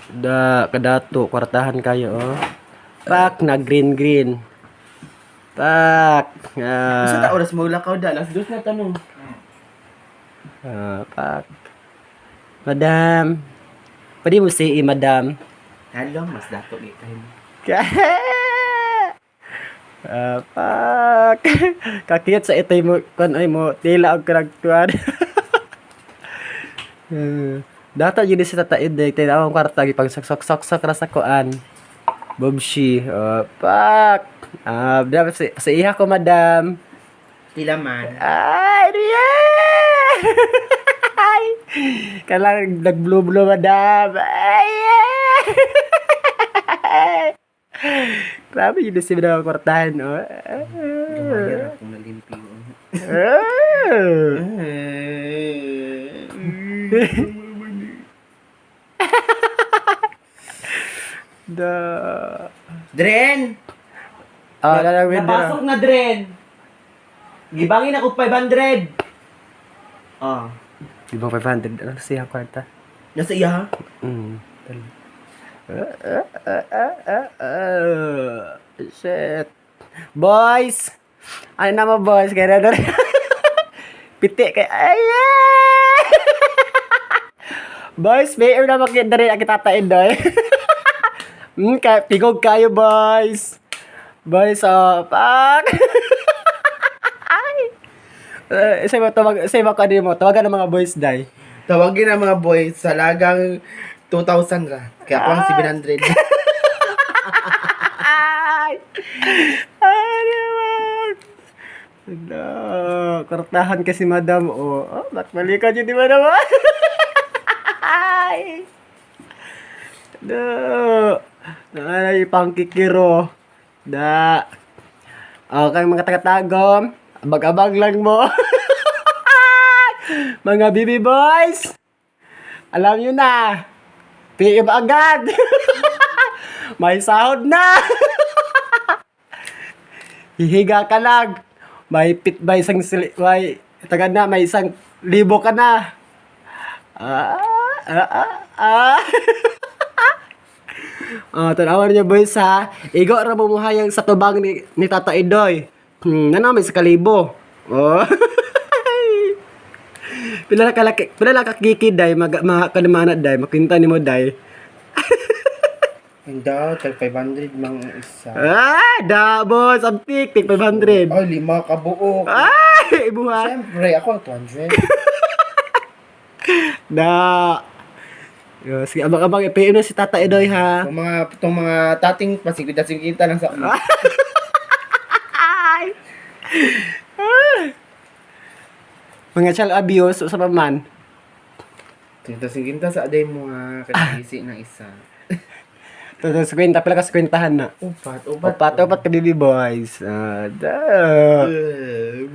Da kadato kwartahan kayo oh. Pak na green green. Pak. Sa ta Ah, oras mo lakaw da, 2:00 na tanong. ah, pak. Madam. Pwede mo si madam. Hello, mas dato gi kayo. Ah, pak. Kakiyat sa itoy mo kun ay mo tila og karagtuan. Eh, Data yun si Tata Idek, tinawang kwarta gipang sok sok sok ra sa kuan. Bobshi, oh, pak. Ah, dapat sa iha ko, madam. Tila man. Ay, yeah! Ay! Kailangan nag-blue-blue, madam. Ay, yeah! Grabe yun si madam ang kwartahan, oh. Gamay ra akong nalimpi. Ah. Da. Dren! Ah, lalawin Napasok na, Dren! Gibangin ako 500! Ah. Di ba 500? Ano siya ang kwarta? Nasa iya ha? Shit. Boys! Ano na mo, boys? Kaya na Piti kay ay! Yeah! Boys, may na makita rin ang kitatain doy. Kay pigog kayo, boys. Boys, oh, pak. Ay. Eh, isa mo tawag, isa mo ka mo. Tawagan ng mga boys dai. Tawagin ang mga boys sa lagang 2,000 ra. Kaya ako ang 700. Ay! Ay, naman! No, kortahan kasi madam, oh. Oh, ba't mali ka dyan, di ba naman? Ay! No! Ay, pangkikiro. Da. Oh, kang mga tagatagom, abag-abag lang mo. Mga BB boys, alam nyo na, PM agad. May sahod na. Hihiga ka lang. May pit may isang sili, may taga na, may 1,000 ka na. Ah, ah, ah, ah. Oh, tanawan niyo boys ha. Igo ra mo muhayang sa tubang ni Tata Idoy. Nana may sa kalibo. Oh. Pila na kalaki, pila na kakiki day, mag mga kanimana day, makinta nimo day. Hindi, tag 500 mang isa. Ah, da boss, ang tik, tik 500. Ay, lima kabuok. Ay, ibuha. Siyempre, ako ang 200. Da. Yo, sige, abang-abang i-PM na si Tata Idoy ha. Itong mga tating pasigwita-sigwita lang sa Ay. Ah. Mga child abuse sa paman. Tingta-sigwita sa aday mo ha, kasi ng isa. Toto, kwenta, pala ka kwentahan na. Upat, upat. Upat, upat ka baby boys. Ah, da. Eh,